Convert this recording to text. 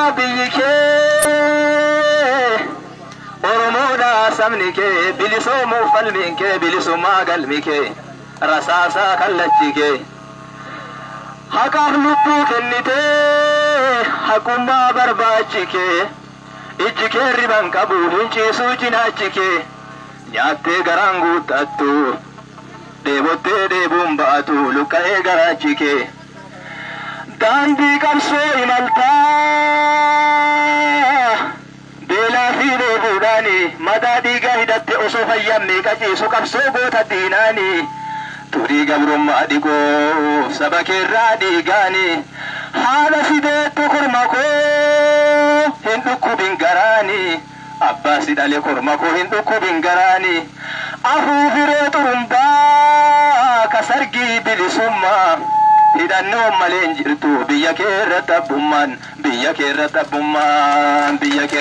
Oromiyaa biyyi kee, Oromoodha sabni kee, bilisoomuuf falmiin kee, bilisummaa galmi kee, rasaasaa kallachi kee. Haqaaf lubbuu kennitee, haqummaa barbaachi kee, ijji kee riban qabu, hin ciisuu cinaachi kee, nyaattee garaan guuttattu, dheebottee dheebuun ba'atu, luqqa'ee garaachi kee. Daandii qabsoo imaltaa, beelaa fi dheebuudhaani, madaa dhiigaa hidhatte, osoo fayyaan meeqa ciisu qabsoo goota diinaani. Turii gabrummaa dhiqoo saba keerraa dhiigaani, haadha sideettu korma koo hin dhukkubin garaani, abbaa si dhale korma koo hin dhukkubin garaani. Afuufiree xurumbaa kasargii bilisummaa, hidhannoo malee hin jirtu biyya kee irratti abbummaan, biyya kee irratti abbummaan, biyya kee.